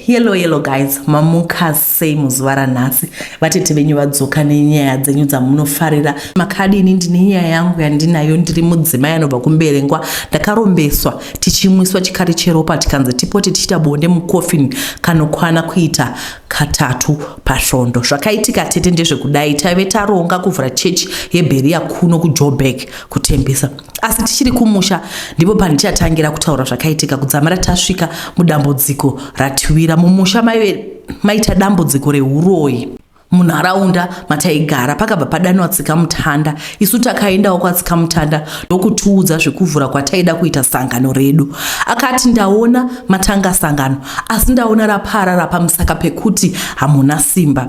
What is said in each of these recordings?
Hello, hello guys, mamuka sei muzuva ranhasi? Vatete venyu vadzoka nenyaya dzenyu dzamunofarira. Makadini? Ndine nyaya yangu yandinayo. Ndiri mudzimai anobva kuMberengwa. Ndakarombeswa tichimwiswa chikari cheropa, tikanzi tipote tichiita bonde mukofini kanokwana kuita katatu pasvondo. Zvakaitika, tete, ndezvekudai. Taive taronga kuvhura chechi yeBeria kuno kuJoburg, kuTembisa, asi tichiri kumusha ndipo pandichatangira kutaura zvakaitika kudzamara tasvika mudambudziko ratiwira. Mumusha maive maita dambudziko reuroyi munharaunda mataigara. Pakabva padanwa tsikamutanda. Isu takaendawo kwatsikamutanda ndokutiudza zvekuvhura kwataida kuita sangano redu. Akati, "Ndaona matanga sangano, asi ndaona raparara pamusaka pekuti hamuna simba."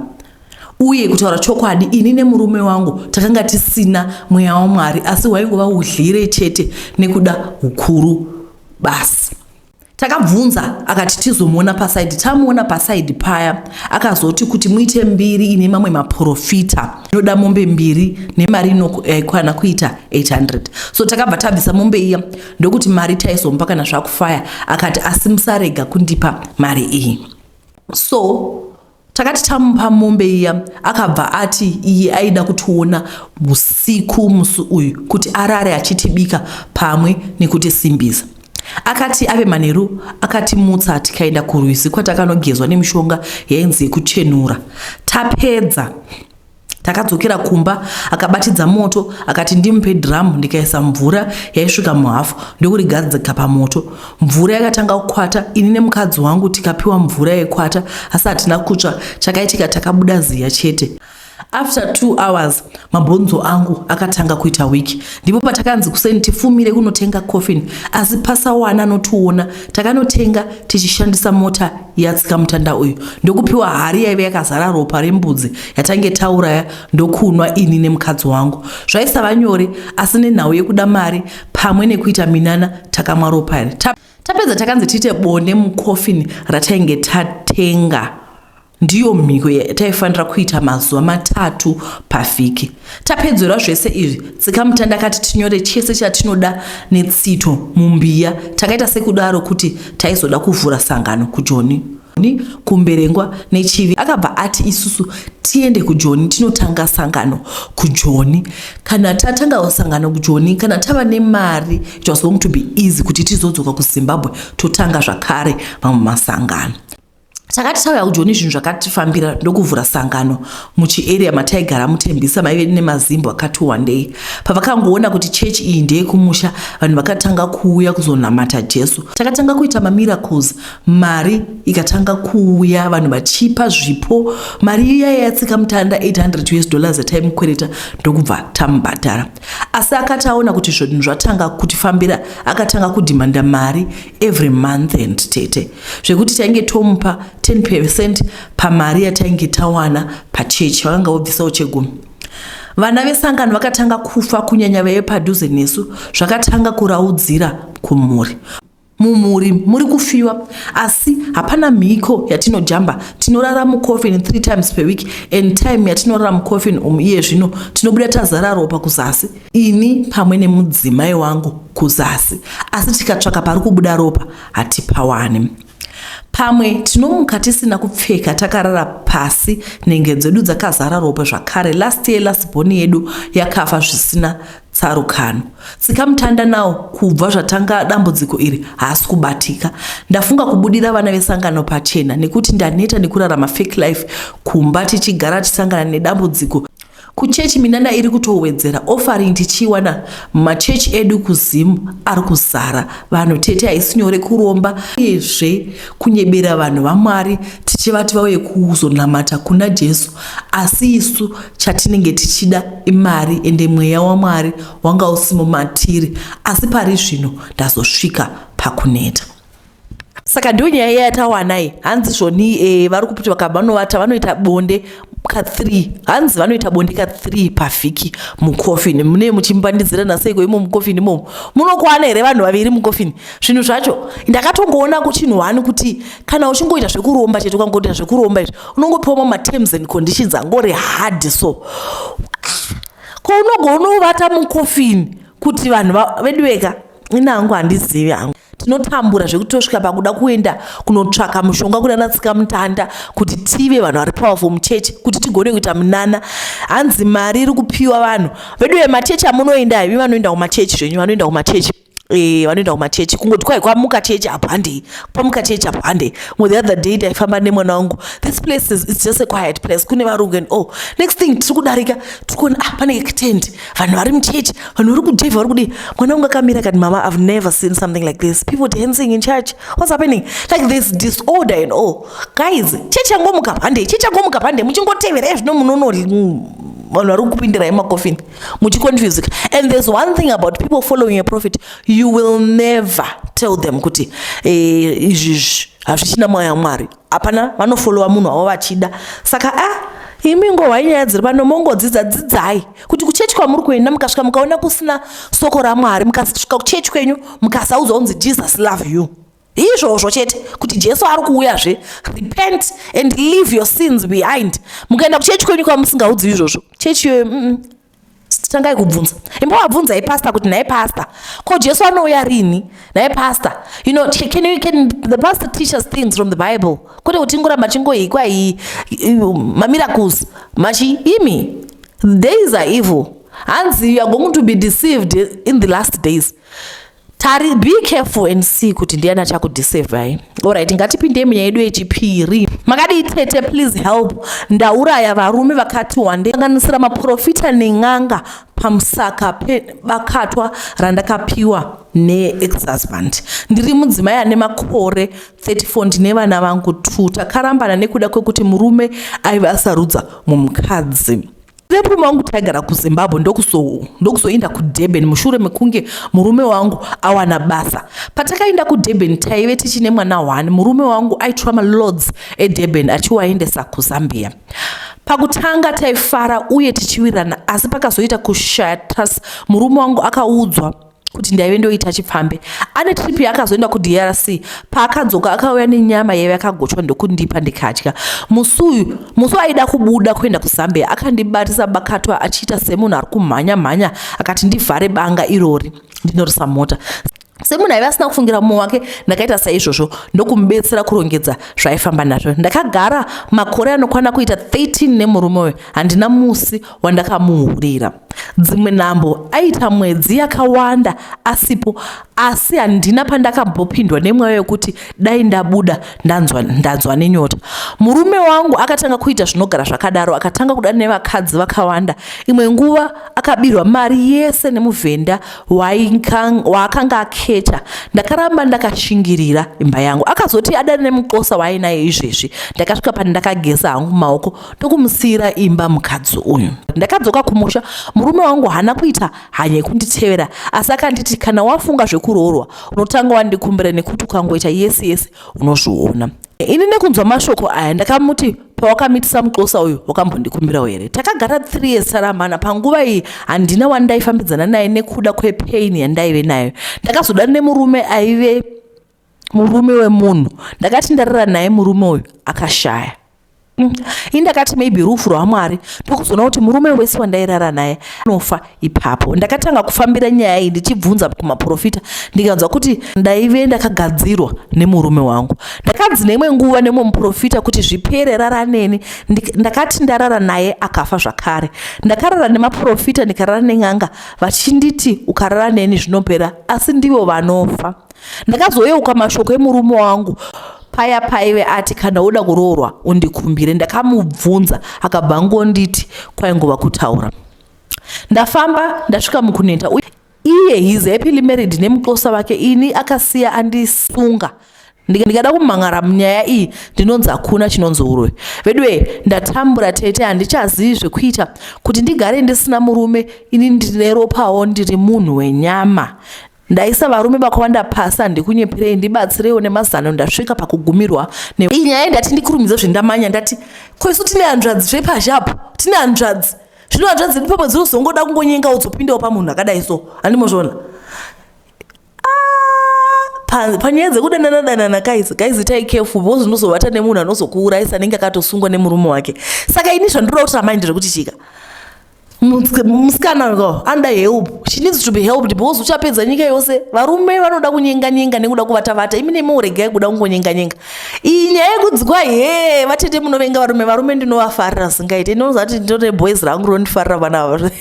Uye kutaura chokwadi, ini nemurume wangu takanga tisina mweya waMwari, asi hwaingova udyire chete nekuda ukuru basi. Takabvunza, akati tizomuona paside. Tamuona paside paya, akazoti kuti muite mbiri ine mamwe maprofita inoda mombe mbiri nemari yaikwana kuita 800. So takabva tabvisa mombe iya, ndokuti mari taizomupa kana zvakufaya. Akati, "Asi musarega kundipa mari iyi." So takati tamupa mombe iya, akabva ati iye aida kutiona usiku musi uyu kuti arare achitibika pamwe nekutisimbisa. Akati ave manheru, akatimutsa, tikaenda kurwizi kwatakanogezwa nemishonga yainzi yekuchenura. Tapedza, takadzokera kumba. Akabatidza moto, akati ndimupe dhiramu. Ndikaisa mvura yaisvika muhafu, ndokurigadzika pamoto. Mvura yakatanga kukwata. Ini nemukadzi wangu tikapiwa mvura yekwata, asi hatina kutsva. Chakaitika, takabuda ziya chete. After 2 hours, mabhonzo angu akatanga kuita weak. Ndipo patakanzi kuseni tifumire kunotenga coffin, asi pasawana anotiona. Takanotenga tichishandisa mota yatsikamutanda uyu, ndokupiwa hari yaive yakazara ropa rembudzi yatange tauraya, ndokunwa ini nemukadzi wangu. Zvaisava nyore, asi nenhau yekuda mari pamwe nekuita minana, takamwa ropa iri. Tapedza, takanzi tiite bonde mukofini ratainge tatenga. Ndiyo mhiko yataifanira kuita mazuva 3 pavhiki. Tapedzerwa zvese izvi, tsikamutanda akati tinyore chese chatinoda netsito mumbiya. Takaita sekudaro kuti taizoda kuvhura sangano kuJoni, kuMberengwa neChivi. Akabva ati isusu tiende kuJoni, tinotanga sangano kuJoni. Kana tatanga sangano kuJoni, kana tava nemari, it was going to be easy kuti tizodzoka kuZimbabwe, totanga zvakare mamwe masangano. Takati tauya kuJoni, zvinhu zvakatifambira, ndokuvhura sangano muchiarea mataigara muTembisa. Maive nemazimbo akati wandei. Pavakangoona kuti chechi iyi ndeyekumusha, vanhu vakatanga kuuya kuzonamata Jesu. Takatanga kuita mamiracles, mari ikatanga kuuya, vanhu vachipa zvipo. Mari iya yatsika mutanda, 800 US dollars yataimukwereta, ndokubva tamubhadhara. Asi akati aona kuti zvinhu zvatanga kutifambira, akatanga kudhimanda mari every month. And tete, zvekuti tainge tomupa 10% pamari yatainge tawana pachechi, vakanga vobvisawo chegumi. Vana vesangano vakatanga kufa, kunyanya vaive padhuze nesu. Zvakatanga kuraudzira kumhuri. Mumhuri muri kufiwa, asi hapana mhiko yatinojamba. Tinorara mucoffin three times per week, and time yatinorara mucoffin umu iye zvino, tinobuda tazara ropa kuzasi, ini pamwe nemudzimai wangu kuzasi, asi tikatsvaka pari kubuda ropa hatipawani. Pamwe tinomuka tisina kupfeka, takarara pasi, nhengo dzedu dzakazara ropa zvakare. Last year, last born yedu yakafa zvisina tsarukano. Tsikamutanda nawo, kubva zvatanga dambudziko iri, haasi kubatika. Ndafunga kubudira vana vesangano pachena nekuti ndaneta nekurarama fake life kumba, tichigara tisangana nedambudziko. Kuchechi minana iri kutowedzera, offering tichiiwana. Machechi edu kuZimu ari kuzara vanhu. Tete, haisi nyore kuromba, uyezve kunyebera vanhu vaMwari tichivati vauye kuzonamata kuna Jesu, asi isu chatinenge tichida imari, ende mweya waMwari wanga usimo matiri. Asi pari zvino ndazosvika pakuneta. Saka ndiyo nyaya yatawanai. Hanzi zvoni vari kuti vakabanovata, vanoita bonde ka3. Hanzi vanoita bonde ka3 pavhiki mukofini. Mune muchimbandidzirana seiko imo mukofini imomo? Munokwana here vanhu vaviri mukofini? Zvinhu zvacho ndakatongoona kuchinhu one kuti kana uchingoita zvekuromba chete, ukangoita zvekuromba izvi, unongopiwa materms and conditions angori hard. So ko unogounovata mukofini kuti vanhu vedu veka? Ina hangu handizivi hangu. Tinotambura zvekuti tosvika pakuda kuenda kunotsvaka mushonga kunana tsikamutanda kuti tive vanhu vari powerful muchechi kuti tigone kuita minana. Hanzi mari iri kupiwa vanhu vedu vemachechi amunoenda imi vanoenda kumachechi zvenyu vanoenda kumachechi Eh, vanoenda kumachechi kungoti kwai kwamuka chechi apo handei kwamuka chechi apo handei well, the other day ndaifamba nemwana wangu this place is, it's just a quiet place kune varungu and oh next thing tiri kudarika tiri kuona ah pane tent vanhu vari muchechi vanhu vari kujevha vari kudii mwana wangu akamira akati mama i've never seen something like this people dancing in church what's happening like this disorder and all guys chechi yangomuka handei chechi yangomuka handei muchingotevera ezvino munono vanhu vari kukupindirai makofini muchiconfusika and there's one thing about people following a prophet you will never tell them kuti eh, izvi hazvichina mweya wamwari hapana vanofollowa munhu wavo vachida saka a ah, imi ngohwai nyaya dziri pano mongodzidza dzidzai kuti kuchechi kwamuri kuenda mukasvika mukaona kusina soko ramwari mukasvika kuchechi kwenyu mukasaudzwa kunzi jesus love you izvozvo chete kuti jesu ari kuuyazve repent and leave your sins behind mukaenda kuchechi kwenyu kwamusingaudzi izvozvo chechi iyoyo mm, tangai kubvunza imbovabvunzai pasta kuti nhai pasta ko jesu anouya rini nhai pasta you know can, you, can the pastor teach us things from the bible kwete kuti ingoramba chingohikwa iyi mamiracles machi imi days are evil hanzi you are going to be deceived in the last days Tari, be careful and see kuti ndiani achakudisevhai. Alright, ngatipindei munyaya yedu yechipiri. Makadii tete, please help. Ndauraya varume vakati wandei sanganisira maprofita nen'anga pamusaka pebakatwa randakapiwa neex-husband. Ndiri mudzimai ane makore 34 ndine vana vangu 2. Takarambana nekuda kwekuti murume aive asarudza mumukadzi. Nemurume wangu taigara kuZimbabwe ndokuzoenda kuDurban mushure mekunge murume wangu awana basa. Patakaenda kuDurban taive tichine mwana one. Murume wangu aitora malords eDurban achiwaendesa kuZambia. Pakutanga taifara uye tichiwirirana asi pakazoita kushaya trust murume wangu akaudzwa kuti ndaive ndoita chipfambi. Ane trip yaakazoenda kuDRC paakadzoka akauya nenyama yaive yakagochwa ndokundipa ndikadya. Musi uyu musi aida kubuda kuenda kuZambia akandibatisa bakatwa achiita semunhu ari kumhanya mhanya akati ndivhare banga irori ndinorisa mota. Semunhu aive asina kufungira mumwe wake ndakaita saizvozvo ndokumubetsera kurongedza zvaifamba nazvo. Ndakagara makore anokwana kuita 13 nemurume uyu handina musi wandakamuhurira. Dzimwe nhambo aiita mwedzi yakawanda asipo asi handina pandakambopindwa nemweya wekuti dai ndabuda ndanzwa, ndanzwa nenyota. Murume wangu akatanga kuita zvinogara zvakadaro, akatanga kuda nevakadzi vakawanda. Imwe nguva akabirwa mari yese nemuvhenda waakanga aketa. Ndakaramba ndakashingirira imba yangu. Akazoti adana nemuxosa waainaye izvezvi. Ndakasvika pandakageza hangu maoko ndokumusiyira imba mukadzi uyu. Ndakadzoka kumusha, murume wangu haana kuita hanya yekunditevera asi akanditi kana wafunga zvekuroorwa unotanga wandikumbira nekuti ukangoita yese yese unozviona. Ini nekunzwa mashoko aya ndakamuti pawakamitisa muxosa uyu wakambondikumbirawo here? Takagara 3 years tarambana panguva iyi handina wandaifambidzana naye nekuda kwepain yandaive nayo. Ndakazoda nemurume aive murume wemunhu. Ndakati ndarara naye murume uyu akashaya. Ini ndakati maybe rufu rwaMwari ndokuzoona kuti murume wese wandairara naye anofa ipapo. Ndakatanga kufambira nyaya iyi ndichibvunza kumaprofita ndikanzwa kuti ndaive ndakagadzirwa nemurume wangu. Ndakanzi neimwe nguva nemumwe muprofita kuti zvipere rara neni. Ndakati ndarara naye akafa zvakare. Ndakarara nemaprofita ndikarara nen'anga vachinditi ukarara neni zvinopera asi ndivo vanofa. Ndakazoyeuka mashoko emurume wangu paya paive ati kana woda kuroorwa undikumbire. Ndakamubvunza akabva angonditi kwaingova kutaura. Ndafamba ndasvika mukuneta iye he's happily married nemuxosa wake ini akasiya andisunga ndikada kumhan'ara munyaya iyi ndinonzi hakuna chinonzi uroyi veduwe ndatambura tete handichazivi zvekuita kuti ndigare ndisina murume ini ndine ropawo ndiri munhu wenyama Ndaisa varume vakawanda pasi handikunyeperei ndibatsireiwo nemazano ndasvika pakugumirwa ne iyi nyaya ndati ndikurumidze zvendamanya ndati ko isu tine hanzvadzi zvepazhe apo tine hanzvadzi zvino hanzvadzi dzedu pamwe dzinozongoda kungonyengawo dzopindawo pamunhu akadai so handimozviona ah, panyaya dzekudanana danana guys guys itai careful because unozovata nemunhu anozokuurayisa anenge akatosungwa nemurume wake saka ini zvandinoda kuti ramai ndezvekuti chika. Musikana uyo anoda help. She needs to be helped because uchapedza nyika yose. Varume vanoda kunyenga nyenga nekuda kuvata vata. Imi nemi regai kuda kungonyenga nyenga. Iyi nyaya yekudzwa he vatete munovenga varume, varume ndinovafarira singaite. Ndinoziva kuti ndine boys rangu rondifarira vana ava.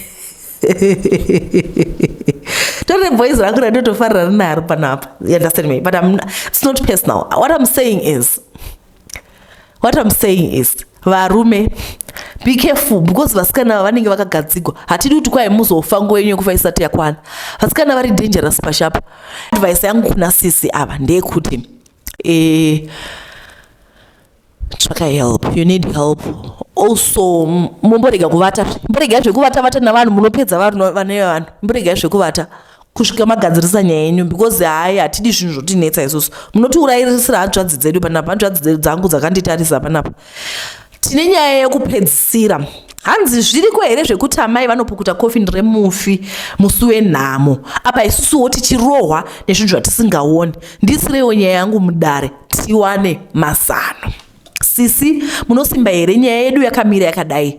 Tore boys rangu randotofarira rinaro panapa. You understand me? But it's not personal. What I'm saying is varume, be careful because vasikana ava vanenge vakagadzigwa. Hatidi kuti kwai muzofa nguva yenyu yekufa isati yakwana. Vasikana vari dangerous pashapa. Advice yangu kuna sisi ava ndeyekuti tsvaka help. You need help. Also mumborega kuvata, mboregai zvekuvata vata navanhu, munopedza vanhu vane vanhu. Mboregai zvekuvata kusvika magadzirisa nyaya yenyu because hai, hatidi zvinhu zvotinetsa isusu. Munotiurayirisira hanzvadzi dzedu panapa. Hanzvadzi dzangu dzakanditarisa panapa. Tine nyaya yekupedzisira. Hanzi zviriko here zvekuti amai vanopukuta coffin remufi musi wenhamo, apa isusuwo tichirohwa nezvinhu zvatisingaoni? Ndisirewo nyaya yangu mudare tiwane mazano. Sisi, munosimba here? Nyaya yedu yakamira yakadai.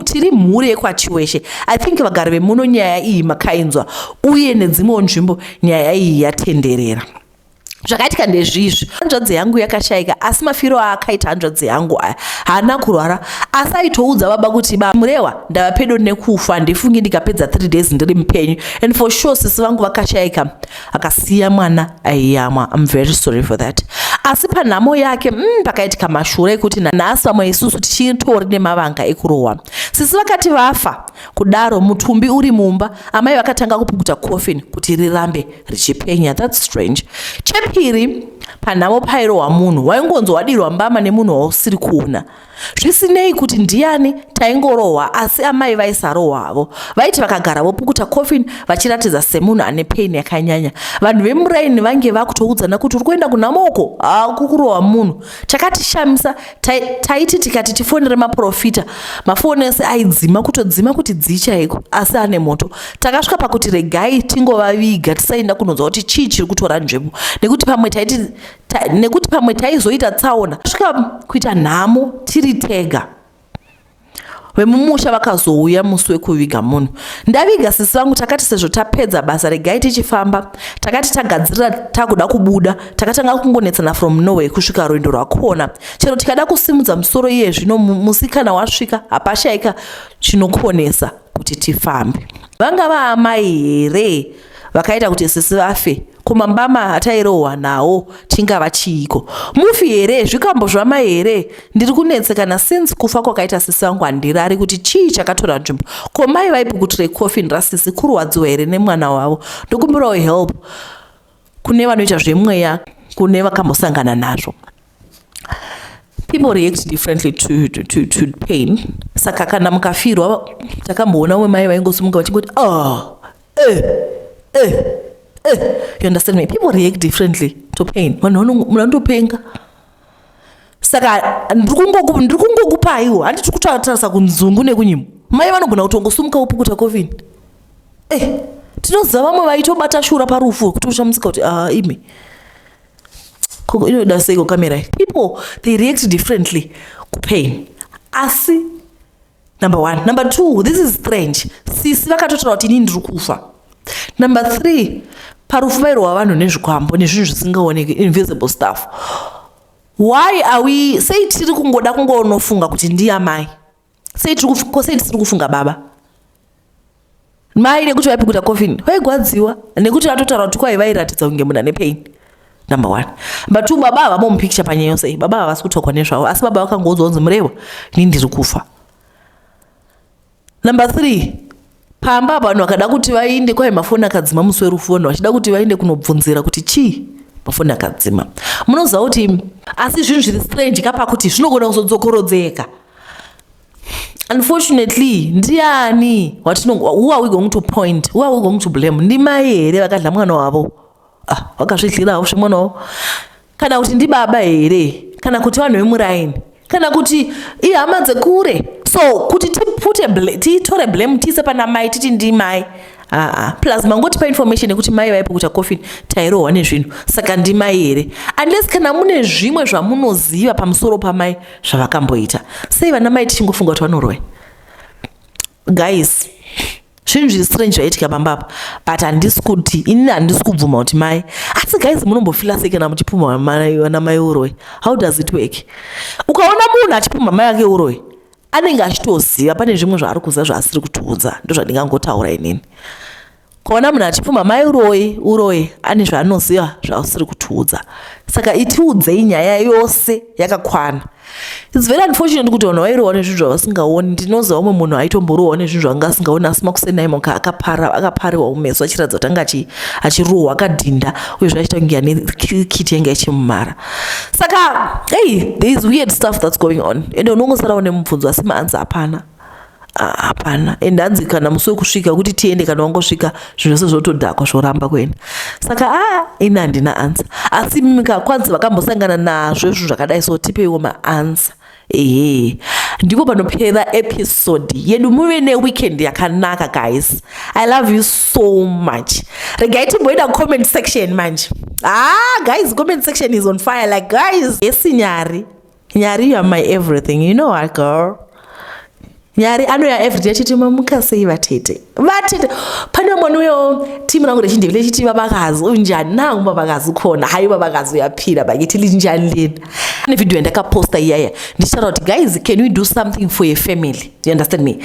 Tiri mhuri yekwaChiweshe. I think vagari vemuno nyaya iyi makainzwa, uye nedzimwewo nzvimbo nyaya iyi yatenderera. Zvakaitika ndezvizvi: hanzvadzi yangu yakashayika, asi mafiro aakaita hanzvadzi yangu aya, haana kurwara, asi aitoudza baba kuti, "Ba Murewa, ndava pedo nekufa, ndifungi ndikapedza 3 days ndiri mupenyu." And for sure sisi vangu vakashayika, akasiya mwana aiyamwa. I'm very sorry for that. Asi panhamo yake pakaitika mashura ekuti nhasi vamwe isusu tichitori nemavanga ekurohwa. Sisi vakati vafa kudaro, mutumbi uri mumba, amai vakatanga kupukuta coffin kuti rirambe richipenya. That's strange. Chepiri, panhamo pairohwa munhu, waingonzi wadirwa mbama nemunhu wausiri kuona, zvisinei kuti ndiani, taingorohwa. Asi amai vaisarohwavo. Vaiti vakagara vopukuta coffin vachiratidza semunhu ane pain yakanyanya. Vanhu vemuraini vange vakutoudzana kuti uri kuenda kunhamoko, hakukurohwa munhu. Chakatishamisa, taiti tikati tifonere maprofita, mafoni ese aidzima, kutodzima kuti dzii chaiko, asi ane moto. Takasvika pakuti regai tingovaviga, tisaenda kunonzwa kuti chii chiri kutora nzvimbo, nekuti pamwe taizoita tsaona. Svika kuita nhamo tiri tega. Vemumusha vakazouya musi wekuviga munhu. Ndaviga sisi vangu, takati sezvo tapedza basa, regai tichifamba. Takati tagadzirira, takuda kubuda, takatanga kungonetsana from nowhere kusvika rwendo rwakona. Chero tikada kusimudza musoro iye zvino, musikana wasvika, hapashayika chinokonesa kuti tifambe. Vanga vaamai here vakaita kuti sisi vafe? Kumambama atairohwa nawo chingava chiiko? Mufi here? Zvikambo zvamai here? Ndiri kunetsekana. Since kufa kwakaita sisi vangu, handirari kuti chii chakatora nzvimbo. Ko mai vaipukutire coffin rasisi, kurwadziwa here nemwana wavo? Ndokumbirawo help kune vanoita zvemweya, kune vakambosangana nazvo. People react differently to pain. Saka kana mukafirwa, takamboona umwe mai vaingosimuka vachingoti, "Oh, eh, eh, eh." You understand me? People react differently to pain. Vanhu vanotopenga. Saka ndiri kungokupaiwo, handiti kutarisa kunzungu nekunyimo. Mai vanogona kutongosimuka vopukuta coffin. Tinoziva vamwe vaitobata shura parufu, kutoshamisika kuti, ah, imi inoda seiko kamera iyi? People, they react differently kupain. Asi number one, number two, this is strange. Sisi vakatotaura kuti, "Inini ndiri kufa." Number three, parufu vairwa vanhu nezvikwambo nezvinhu zvisingaoneki, invisible stuff. Why are we, sei tiri kungoda kungonofunga kuti ndiyamai? Sei tisiri kufunga baba? Mai nekuti vaipukuta coffin vaigwadziwa, nekuti vatotaura kuti kwai vairatidza kunge munhu ane pain, number one. Number two, baba havamo mupicture panyaya yose iyi. Baba havasi kutaurwa nezvavo, asi baba vakangoudzwa kunzi, "Murewa, ini ndiri kufa." Number three, pamba vanhu vakada kuti vainde, kwai mafoni akadzima musi werufu. Vanhu vachida kuti vainde kunobvunzira kuti chii, mafoni akadzima. Munoziva kuti asi zvinhu zviri strange kapakuti zvinogona kuzodzokorodzeka. Unfortunately, ndiani who are we going to point? Who are we going to blame? Ndimai here vakadla mwana wavo? Ah, vakazvidlirawo zvemwana wavo, kana kuti ndibaba here, kana kuti vanhu vemuraini, kana kuti ihama dzekure? So kuti tipute, titore blame, tiise pana mai, titi ndimai, aa. Plus mangotipa information yekuti mai vaipukuta coffin, tairohwa nezvinhu, saka ndimai here? Unless kana mune zvimwe zvamunoziva pamusoro pamai zvavakamboita. Sei vana mai tichingofunga kuti vanorwa? Guys, zvinhu zviri strange zvaitika pamba apa, but handisi kuti inini handisi kubvuma kuti mai. Asi guys, munombofila sei kana muchipumha vana mai uroi? How does it work? Ukaona munhu achipumha mai ake uroi, anenge achitoziva pane zvimwe zvaari kuziva zvaasiri kutiudza. Ndo zvandingangotaura inini. Ukaona munhu achipumha mai uroi, uroi ane zvaanoziva zvaasiri kutiudza. Saka itiudzei nyaya yose yakakwana. It's very unfortunate kuti vanhu vairohwa nezvinhu zvavasingaoni. Ndinoziva umwe munhu aitomborohwa nezvinhu zvaanga asingaoni, asi makuseni aimuka akapariwa kumeso achiratidza kuti anga achirohwa, akadhinda, uyezve achiita kunge ane kiti yanga ichimumara. Saka hey, there is weird stuff that's going on, ende unongosarawo nemubvunzo, asi maanswer hapana. Hapana. And hanzi kana musi wekusvika kuti tiende, kana wangosvika zvinhu zvose zvotodhakwa, zvoramba kuenda. Saka a ini handina answer, asi mika kwanzi vakambosangana nazvo zvinhu zvakadai, so tipeiwo maanswer. Ehe, ndipo panopera episode yedu. Muve neweekend yakanaka, guys. I love you so much. Regai timboenda comment section manje. Ah guys, comment section is on fire. Like, guys, yes, Nyari, Nyari, you are my everything. You know what, girl? Nyari anoya everyday achiti, "Mamuka sei vatete?" Vatete, pane mwana uyo timu rangu rechindevele echiti, "Babakazi, unjani?" Nangu babakazi ukhona. Hayi, babakazi uyaphila bakithi, linjani lena? Pane video yandakaposta iyaya ndichitaura kuti, "Guys, can we do something for a family?" You understand me?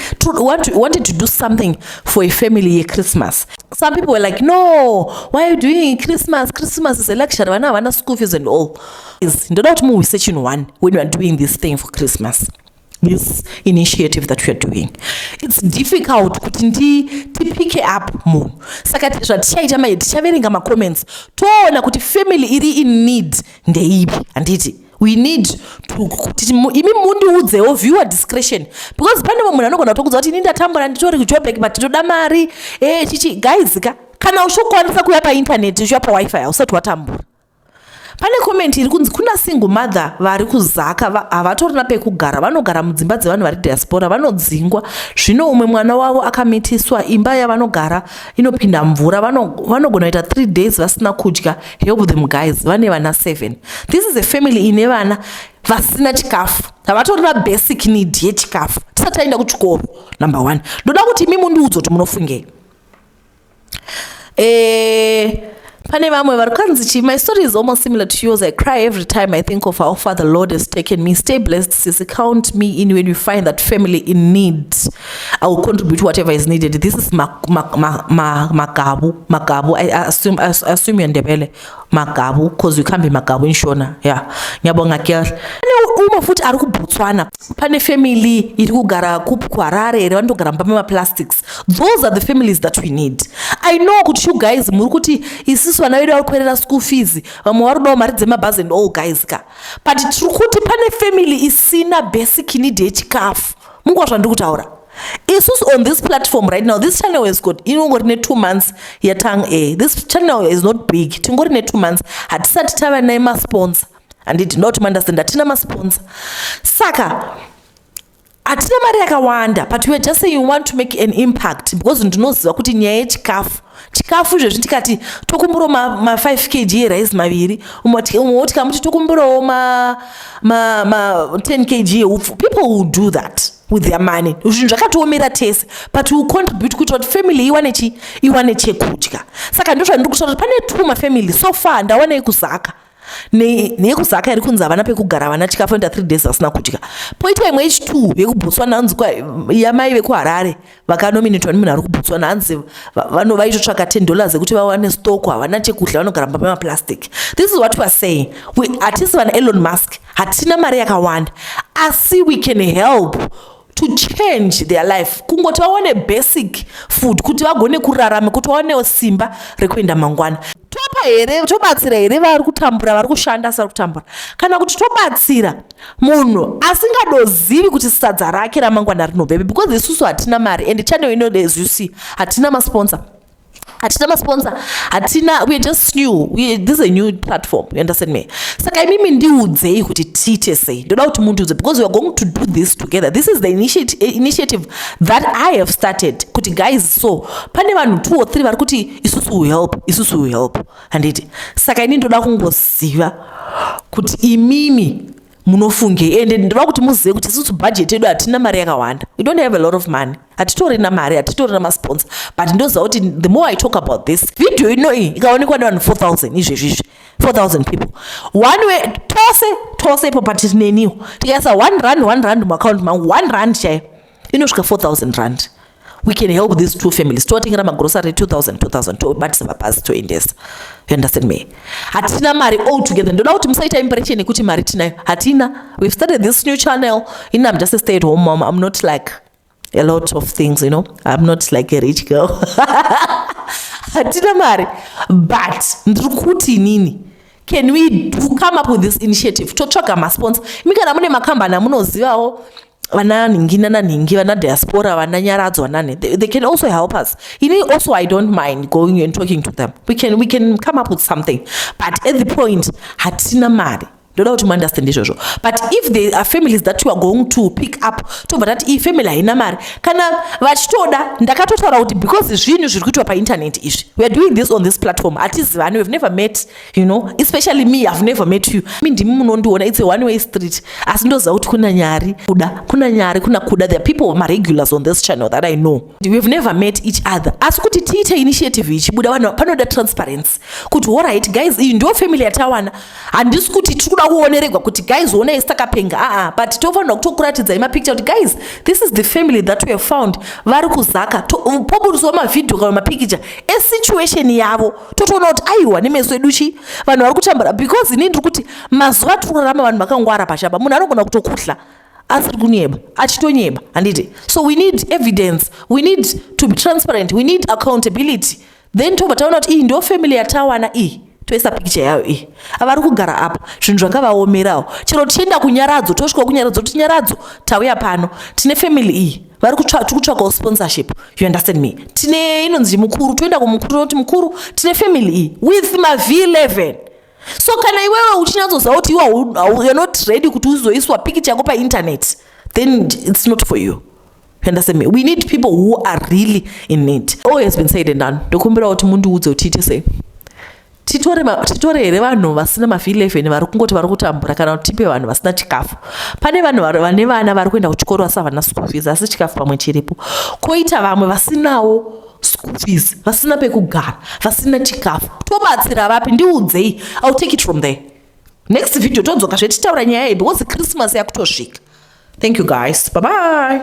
Wanted to do something for a family yeChristmas. Some people were like, "No, why are you doing Christmas? Christmas is a luxury, vana havana school fees and all." Ndoda kuti muwise chinhu one. When you are doing this thing for Christmas, this initiative that we are doing, it's difficult kuti tipicke up munhu. Saka zvatichaita manje, tichaverenga macomments, toona kuti family iri in need ndeipi, handiti? We need kuti imi mundiudzewo, viewer discretion, because pane mumwe munhu anogona kutokudza kuti, "Ini ndatambura, nditori kuJobek, but toda mari e chichi." Guys ka, kana uchikwanisa kuuya paintaneti, uchiuya paWiFi, hausati watambura. Pane comment iri kunzi kuna single mother vari kuZaka, havatorina pekugara, vanogara mudzimba dzevanhu vari diaspora, vanodzingwa. Zvino umwe mwana wavo akamitiswa, imba yavanogara inopinda mvura, vanogona kuita 3 days vasina kudya. Help them, guys, vane vana 7. This is a family ine vana vasina chikafu, havatorina basic need yechikafu tisati taenda kuchikoro. Number one, ndoda kuti imi mundiudze kuti munofungei. Pane vamwe vari kwanzi chi, "My story is almost similar to yours. I cry every time I think of how far the Lord has taken me. Stay blessed, sisi. Count me in when you find that family in need. I will contribute whatever is needed." This is Magabu. Magabu, I assume you're Ndebele, Magabu, because you can't be Magabu in Shona. Yeah, ngiyabonga, girl. Pane umwe futi ari kuBotswana, pane family iri kugara kupi, kuHarare here, vanotogara mumba memaplastics. Those are the families that we need. I know kuti you guys muri kuti isusu vana vedu vari kukwerera school fees, vamwe vari kudawo mari dzemabhazi and all. Guys ka, but tiri kuti pane family isina basic need yechikafu. Munguva zvandiri kutaura, isusu on this platform right now, this channel has got, inongori ne2 months yatang a. This channel is not big, tingori ne2 months, hatisati tava nemasponsor, handiti? Not understand, hatina masponsor, saka hatina mari yakawanda, but we are just saying we want to make an impact, because ndinoziva kuti nyaya yechikafu, chikafu izvezvi tikati tokumburawo ma5 kg erice maviri, umwe tikamuti tokumburawo ma10 kg eupfu, people will do that with their money. Zvinhu zvakatiomera tese, but will contribute kuitira kuti family iwane chi, iwane chekudya. Saka ndo zvandiri kutaura kuti pane two mafamily so far ndawana yekuZaka, neyekuZaka iri kunzi havana pekugara, havana chikafu, enda 3 days vasina kudya. Poita imwe yechi2 yekuBotswana, hanzi yamai vekuHarare vakanominatwa nemunhu ari kuBotswana, hanzi vaitotsvaka $10 ekuti vawane stock, havana chekudya, vanogara mumba memaplastic. This is what we are saying. Hatisi vana Elon Musk, hatina mari yakawanda, asi we can help to change their life, kungoti vawane basic food kuti vagone kurarama, kuti vawanewo simba rekuenda mangwana. Topa here, tobatsira here vari kutambura, vari kushanda asi vari kutambura, kana kuti tobatsira munhu asingadozivi kuti sadza rake ramangwana rinobvepi? Because isusu hatina mari, and channel ino, as you see, hatina masponsor, hatina masponsor, hatina. We are just new. This is a new platform, you understand me? Saka imimi ndiudzei kuti tiite sei. Ndoda kuti mundiudze, because we are going to do this together. This is the initiative that I have started kuti, guys, so pane vanhu two or three vari kuti, "Isusu will help, isusu will help," handiti? Saka ini ndoda kungoziva kuti imimi Munofungei? Ende ndinoda kuti muzive kuti isusu budget yedu hatina mari yakawanda. We don't have a lot of money. Hatitorina mari, hatitorina masponsor, but ndoziva kuti the more I talk about this video ino iyi ikaonekwa nevanhu 4000 izvezvi izvi, 4000 people, one way, tose tose ipo patiri neniwo, tikaisa R1, R1 muaccount mangu, R1 chaiyo inosvika R4000. We can help these two families. Tovatengera magrocery, 2000 2000, tobatisa mabhazi, toendesa. You understand me? Hatina mari all together. Ndoda kuti musaita impression yekuti mari tinayo. Hatina. We've started this new channel in, I'm just a stay at home mom. I'm not like a lot of things. I'm not like a rich girl. Hatina mari, but ndiri kuti inini, can we do come up with this initiative, totsvaga masponsor? Imi kana mune makambani amunozivawo, vana nhingi nananhingi, vana diaspora, vana Nyaradzo, vanani, they can also help us. Ini also, I don't mind going and talking to them. We can come up with something, but at the point hatina mari. Ndoda kuti muunderstand izvozvo. But if there are families that you are going to pick up, tobva tati iyi family haina mari, kana vachitoda, ndakatotaura kuti because zvinhu zviri kuitwa painternet izvi, we are doing this on this platform, hatizivani, we've never met, especially me, I've never met you. Mi ndimi munondiona. It's a one way street. Asi ndoziva kuti kuna Nyari, Kuda, kuna Nyari, kuna Kuda. There are people, maregulars on this channel that I know. We've never met each other. Asi kuti tiite initiative ichibuda, vanhu panoda transparency kuti, alright guys, iyi ndo family yatawana. Handisi kuti tiri kuda kuoneregwa kuti, "Guys, onai, takapenga." Aa, but tofanira kutokuratidzai mapicture kuti, "Guys, this is the family that we have found, vari kuZaka." Poburiswa mavhidhio kana mapikicha esituation yavo, totoona kuti aiwa, nemeso edu chi vanhu vari kutambura. Because inini ndiri kuti mazuva atiri kurarama, vanhu vakangwara pachapa. Munhu anogona kutokuhla asiri kunyeba, achitonyeba, handiti? So we need evidence, we need to be transparent, we need accountability. Then tobva taona kuti iyi ndo family yatawana iyi, toisa pikicha yayo iyi, avari kugara apa, zvinhu zvakavaomerawo. Chero tichienda kuNyaradzo, tosvika kuNyaradzo, kuti, "Nyaradzo, tauya pano, tine family iyi, vari tiri kutsvakawo sponsorship." You understand me? Tine inonzi Mukuru, toenda kumukuru, toti, "Mukuru, tine family iyi with maV11." So kana iwewe uchinyatsoziva kuti iwe you're not ready kuti uzoiswa pikicha yako painternet, then it's not for you. You understand me? We need people who are really in need. All has been said and done, ndokumbira kuti mundiudze kuti tiite sei. Titore here vanhu vasina maV11 vari kungoti vari kutambura, kana kuti tipe vanhu vasina chikafu? Pane vanhu vane vana vari kuenda kuchikoro asi havana school fees, asi chikafu pamwe chiripo. Koita vamwe vasinawo school fees, vasina pekugara, vasina chikafu. Tobatsira vapi? Ndiudzei. I'll take it from there. Next video todzoka zvetitaura nyaya iyi, because Christmas yakutosvika. Thank you guys, bye bye.